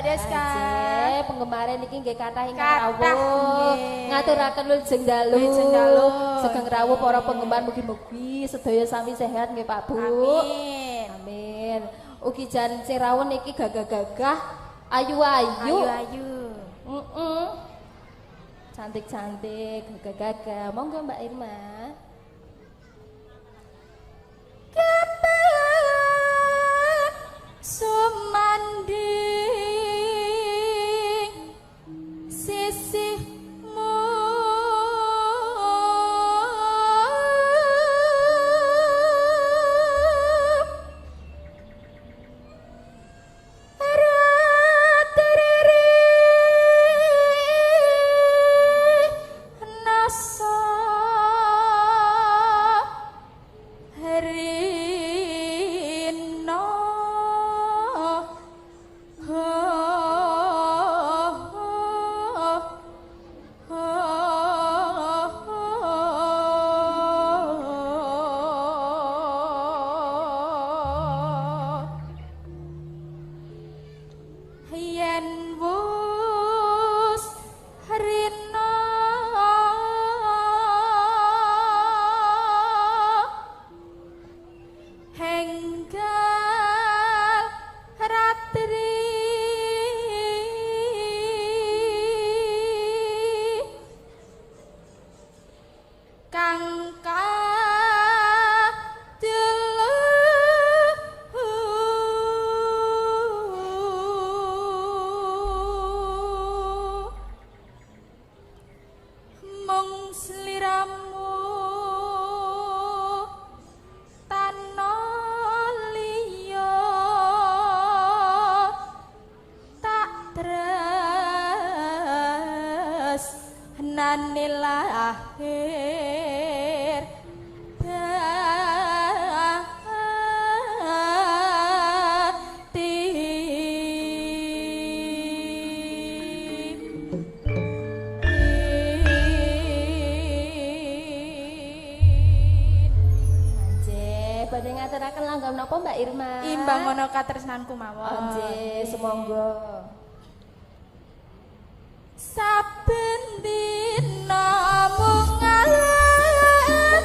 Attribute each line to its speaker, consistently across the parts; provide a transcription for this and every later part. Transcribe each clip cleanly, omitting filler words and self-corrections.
Speaker 1: Mbak Deska.
Speaker 2: Nggih, penggemare niki nggih kathah ingkang
Speaker 1: Kathah,
Speaker 2: rawuh.
Speaker 1: nggih.
Speaker 2: Ngaturaken wilujeng dalu.
Speaker 1: Wilujeng dalu.
Speaker 2: Sugeng rawuh para penggemar, mugi-mugi sedaya sami sehat nggih Pak Bu.
Speaker 1: Amin.
Speaker 2: Amin. Ugi jan sing rawuh niki gagah-gagah, ayu-ayu.
Speaker 1: Ayu-ayu.
Speaker 2: Heeh. Cantik-cantik, gagah-gagah. Monggo Mbak Irma.
Speaker 1: Kapan sumanding sisihmu nasa rino yen wus rino henggal ratri kang kaduluh mung sliramu tana liya tak tresnani lahir batin.
Speaker 2: Nggih, badhe ngaturaken langgam napa Mbak Irma?
Speaker 1: Imbang ana katresnanku mawon.
Speaker 2: Nggih, sumangga.
Speaker 1: Saben dina mung ngalamun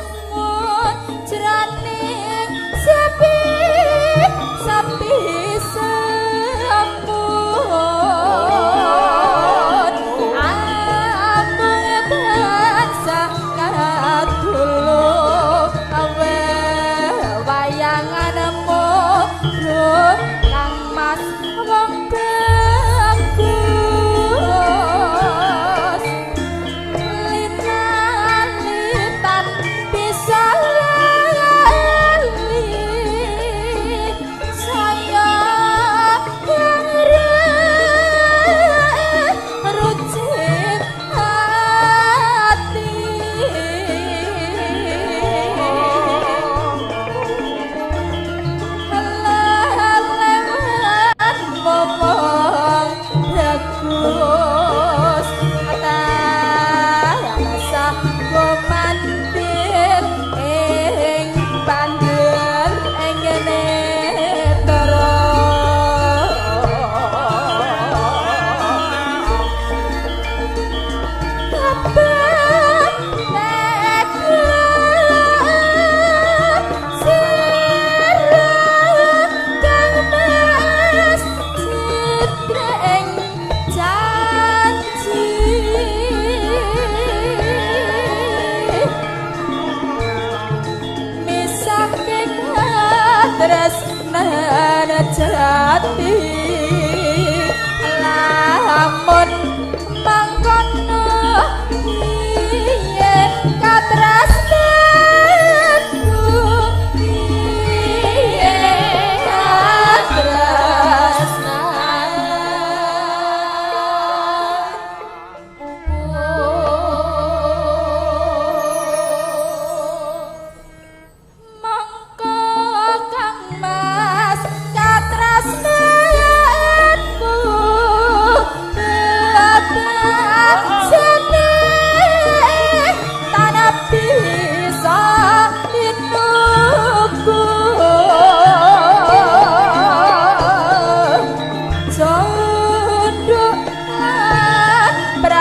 Speaker 1: jroning sepi sepi sempun amung tansah kaduluk awe wayanganmu duh Kang Mas wong bagus linalitan bisa lali saya rucit hati lelewan momong bagus tansah kumantir ing pandher ing netra. Tresnan jati lamun mangkono piye katresnanku piye katresnanku. Mongko Kang Mas katresnanku.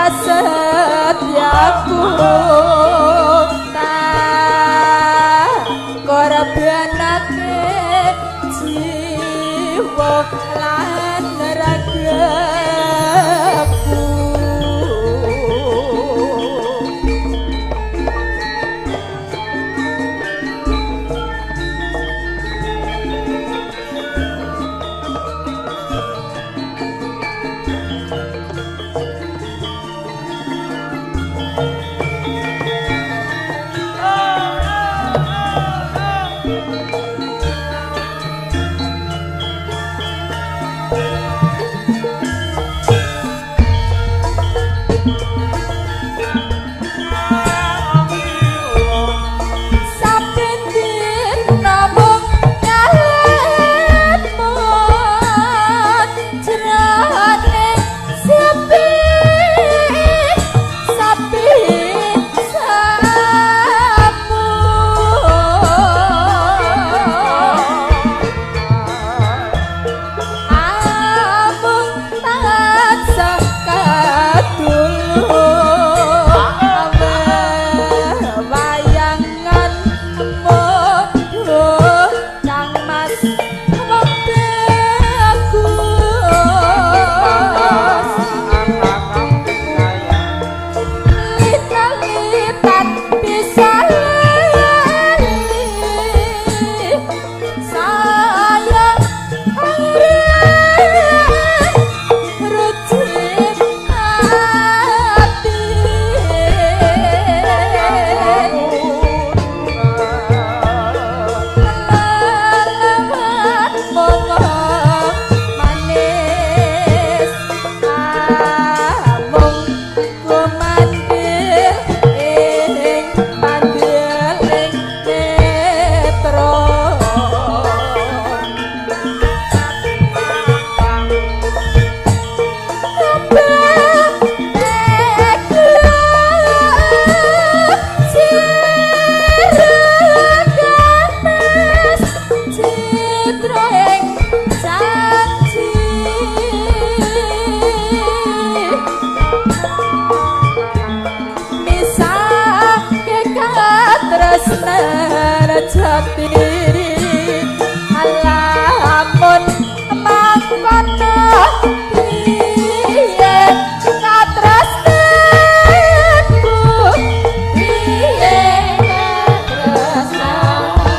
Speaker 1: Prasetyaku tak korbanake jiwa lan ragaku. Saben dina mung nyaleput jroning sepi sapi samu. Amung tansah kadulur wayangan moho Kang Mas wong bagus. Lita-litan bisa lali saya rucip ati. Lelewat monggo manis amung kumandhir ing pandeling netra. Jati alamun mangkono piye katresnanku, piye katresnanku.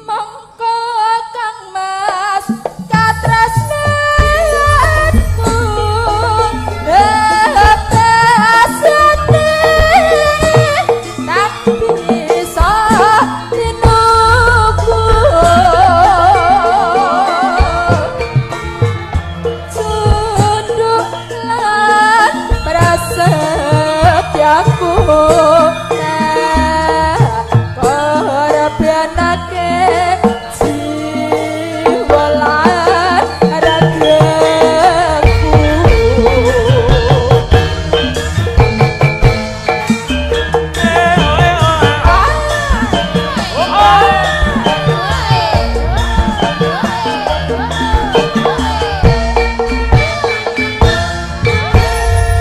Speaker 1: Mongko Kang Mas katresnanku bebasane tak bisa tinuku. Tunduk lan prasetyaku tak korbanake jiwa lan ragaku.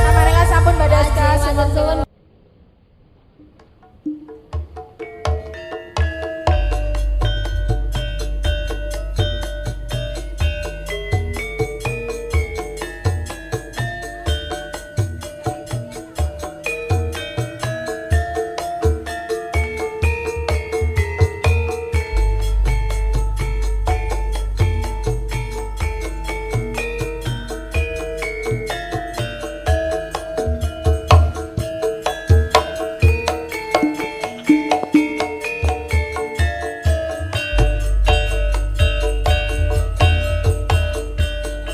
Speaker 1: Samareka sampun badhe suwun-suwun.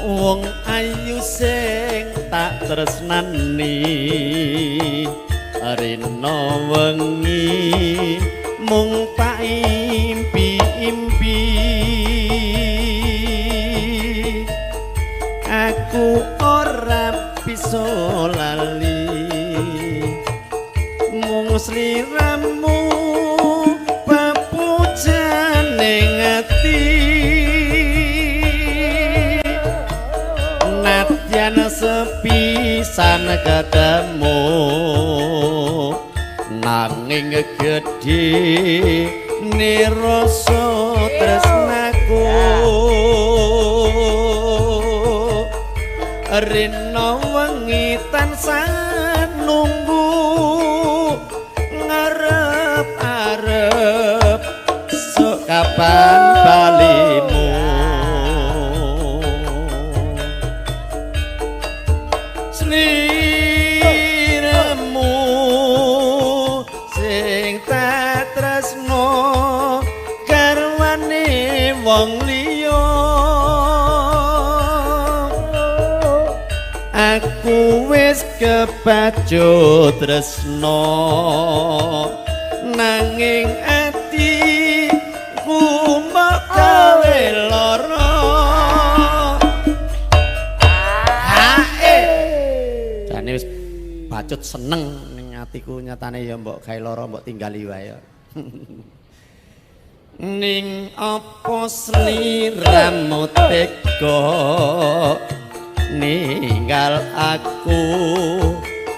Speaker 3: Wong ayu sing tak tresnani rina wengi mung tak impi-impi. Aku ora bisa lali mung sliramu pepujane ati. Nadyan sepisan ketemu nanging gedhe nirasa tresnaku. Rina wengi tansah nunggu ngarep-arep sok kapan balimu. Sliramu sing tak tresno garwane wong liya. Aku wis kebacut tresno nanging atiku mbok gawe lara. Hae. Jane wis bacut seneng ning atiku nyatane ya mbok gawe lara mbok tinggali wae. Ning apa sliramu tega ninggal aku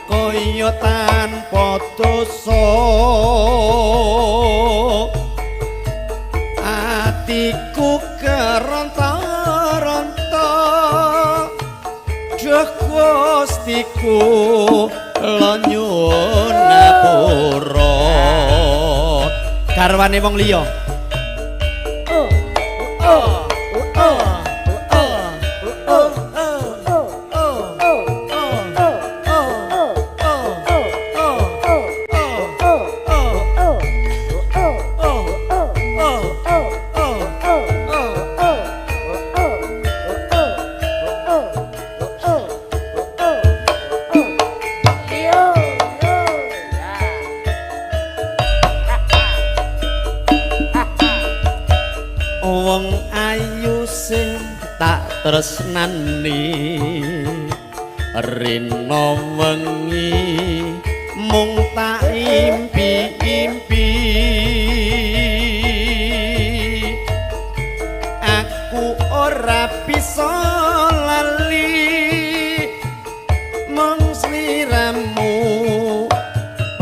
Speaker 3: kaya tanpa dosa. Atiku keronta-ronta duh Gustiku nyuwun ngapura. Garwane wong liya. Wong ayu sing tak tresnani rina wengi mung tak impi-impi. Aku ora bisa lali mung sliramu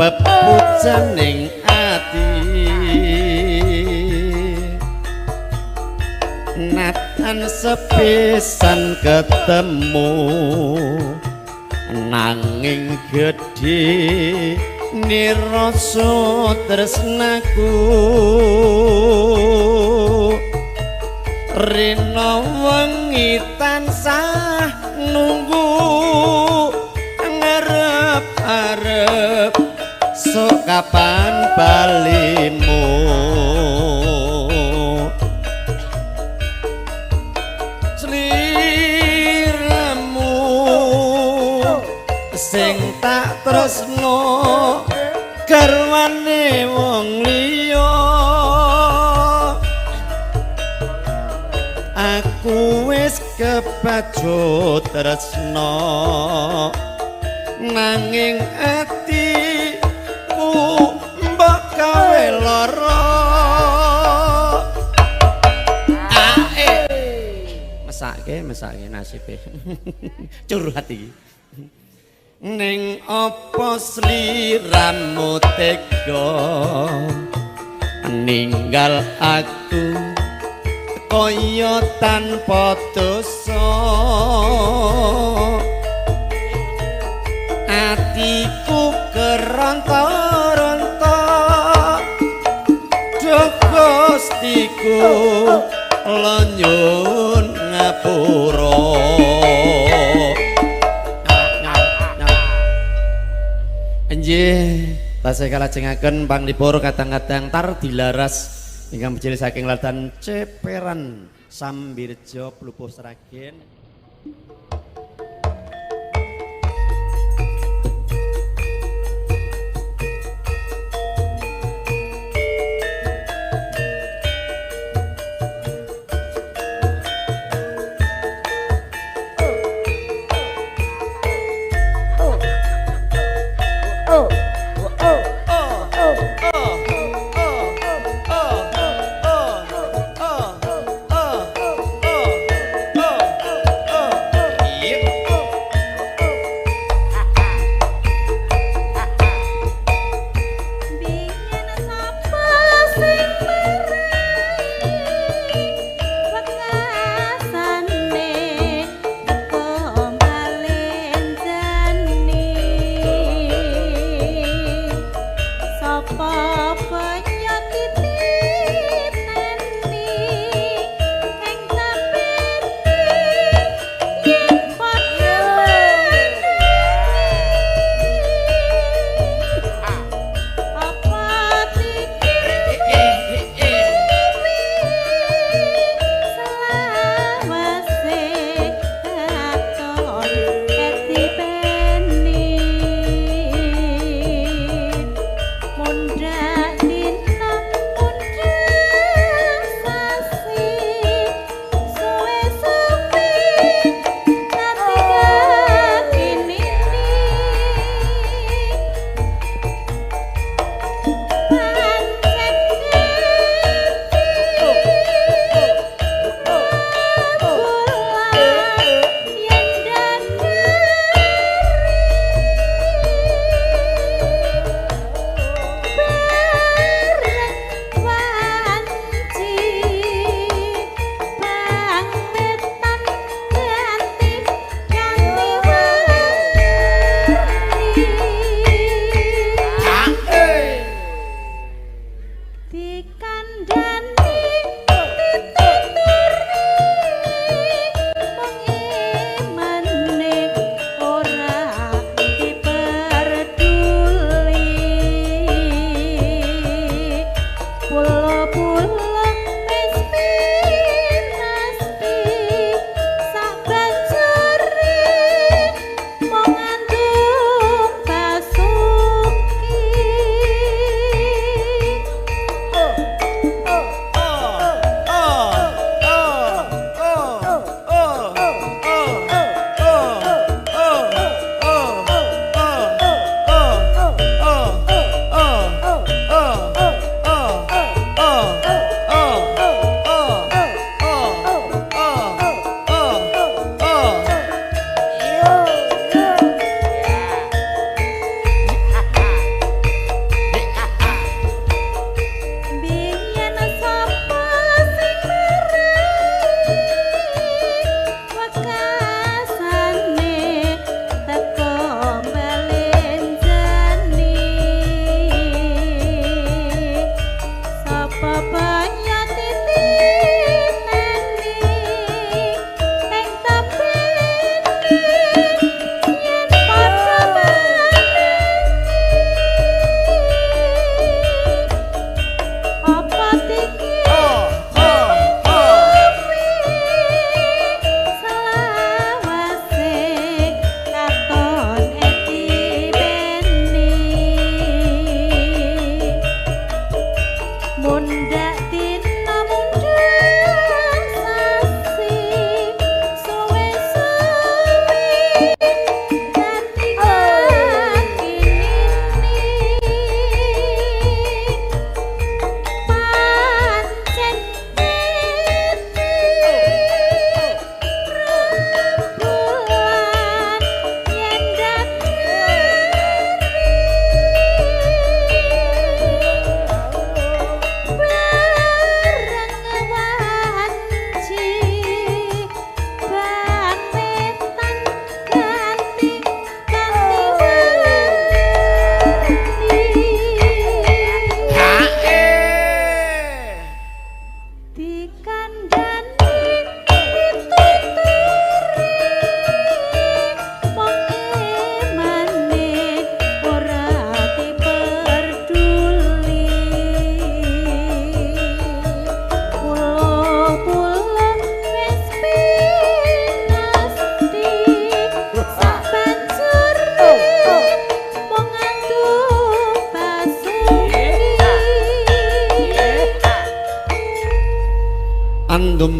Speaker 3: pepujaning ati. Natan sepisan ketemu nanging gedhe nirasa tresnaku. Rina wengi tansah nunggu ngarep-arep sok kapan balimu. Sliramu sing tak tresno garwane wong liya. Aku wis kebacut tresno nanging atiku mbok gawe lara. Mesake, mesake nasibe. Curhat iki. Ning apa sliramu tega ninggal aku kaya tanpa dosa. Atiku keronta-ronta duh Gustiku nyuwun ngapura. Nggih, tasih kalajengaken panglipur kadang-kadang tar dilaras ingkang bejil saking Latan Ceperan Sambirjo Plupuh Sragen.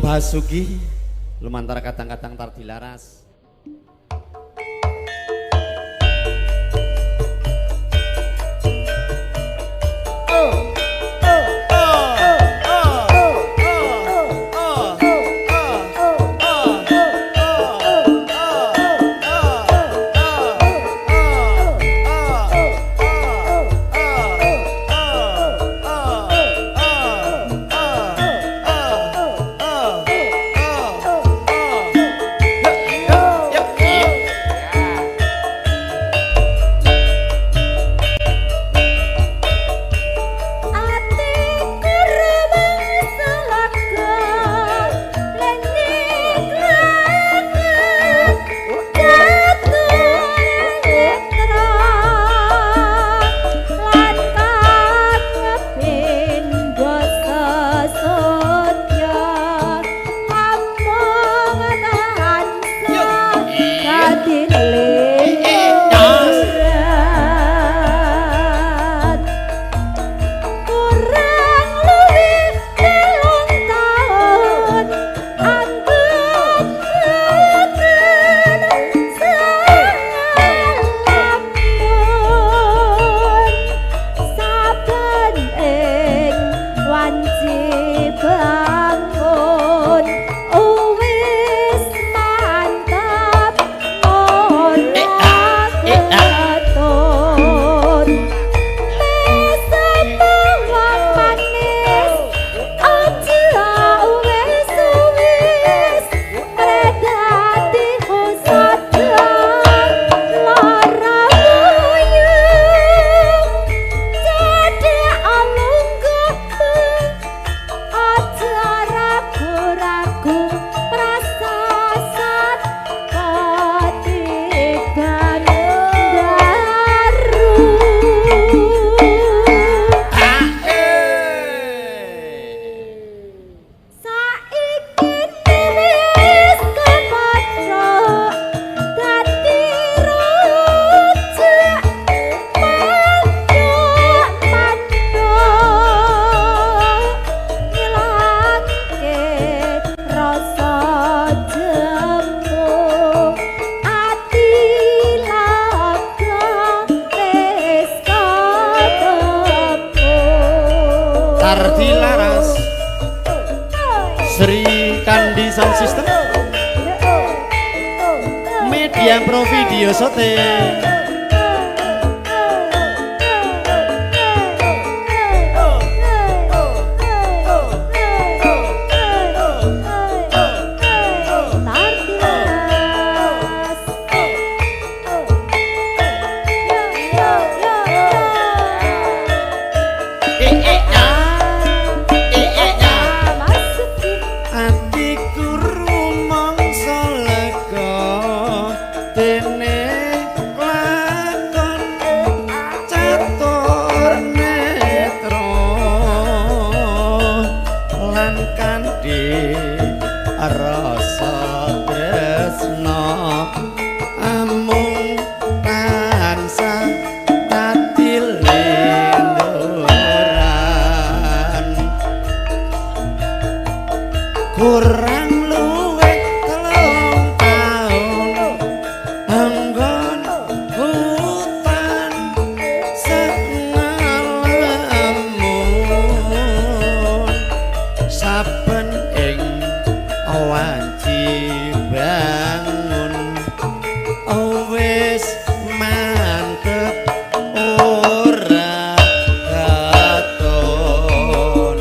Speaker 3: Agung Basuki lumantar kadang-kadang Tardilaras. Tardilaras Sri Kandi Sound System Media Pro Video Sote. Kurang luwih 3 taun anggon hutan sengalamun saben ing wanci bangun wis mantep ora katon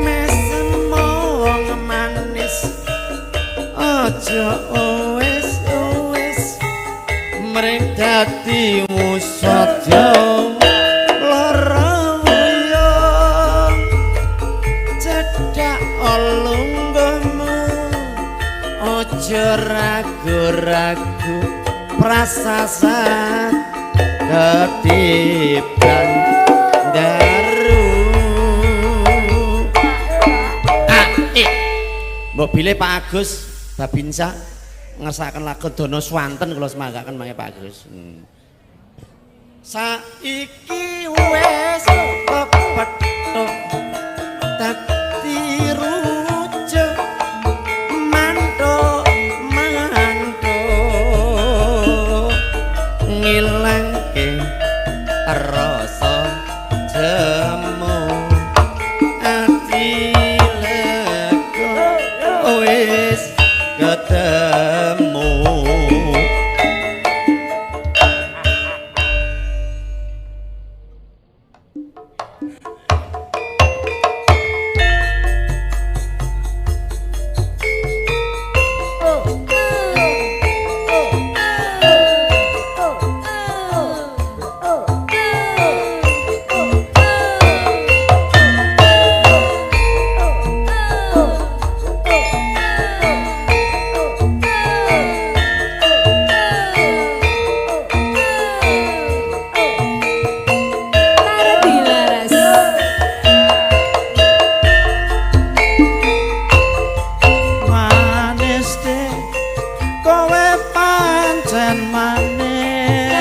Speaker 3: mesem wong manis aja wis wis mring dadi musaja lara wuyung cedhak lungguhmu aja ragu-ragu prasasa ketiban daru. Mbok bilih Pak Agus Babinsa ngersakaken lagu Dono Swanten kula semanggaken mangke Pak Agus. Saiki wis kepethuk dadi rujuk pancen manis,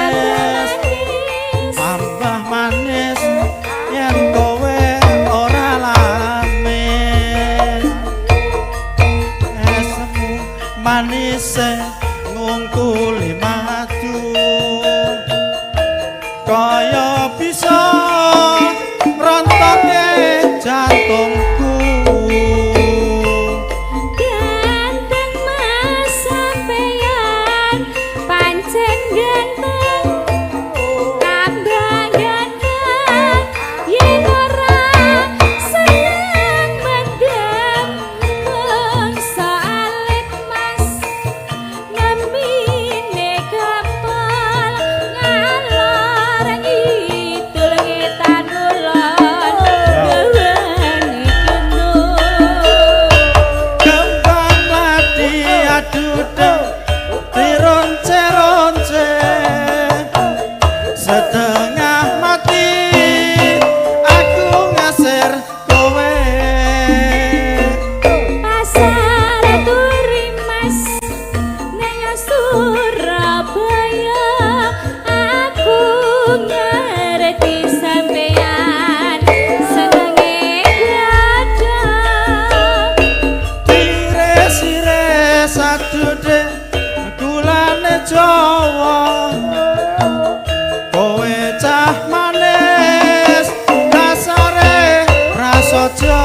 Speaker 3: tambah manis yen kowe ora lamis. Esemu manise ngungkuli madu, kaya bisa rontoke jantungku.
Speaker 1: Ganteng mas sampeyan pancen ganteng, tambah ganteng yen ora seneng mendem. Mangsa alit mas ngemine kepal ngalor ngidul ngetan kulon gawane gendul.
Speaker 3: Kembang ladi adude dironce-ronce, setengah mati aku ngasir kowe.
Speaker 1: Pasar Turi mas nang Surabaya, aku ngerti sampeyan senenge gadang.
Speaker 3: Tire-sire sadude gulane Jawa, kowe cah manis dasare prasaja.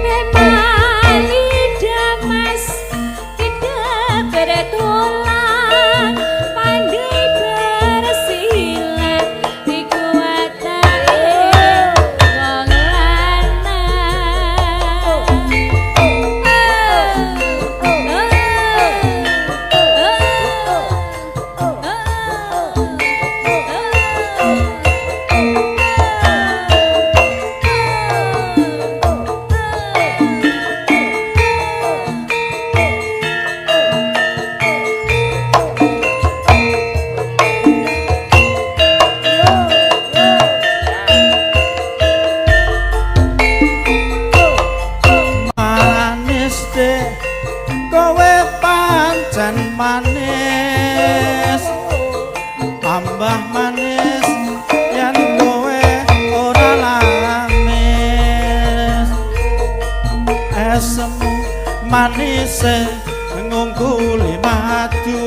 Speaker 1: Memang lidah mas tidak bertulang, pandai bersilat iku watake wong lanang.
Speaker 3: Manis dek kowe pancen manis, tambah manis yen kowe ora lamis. Esemu manise ngungkuli madu,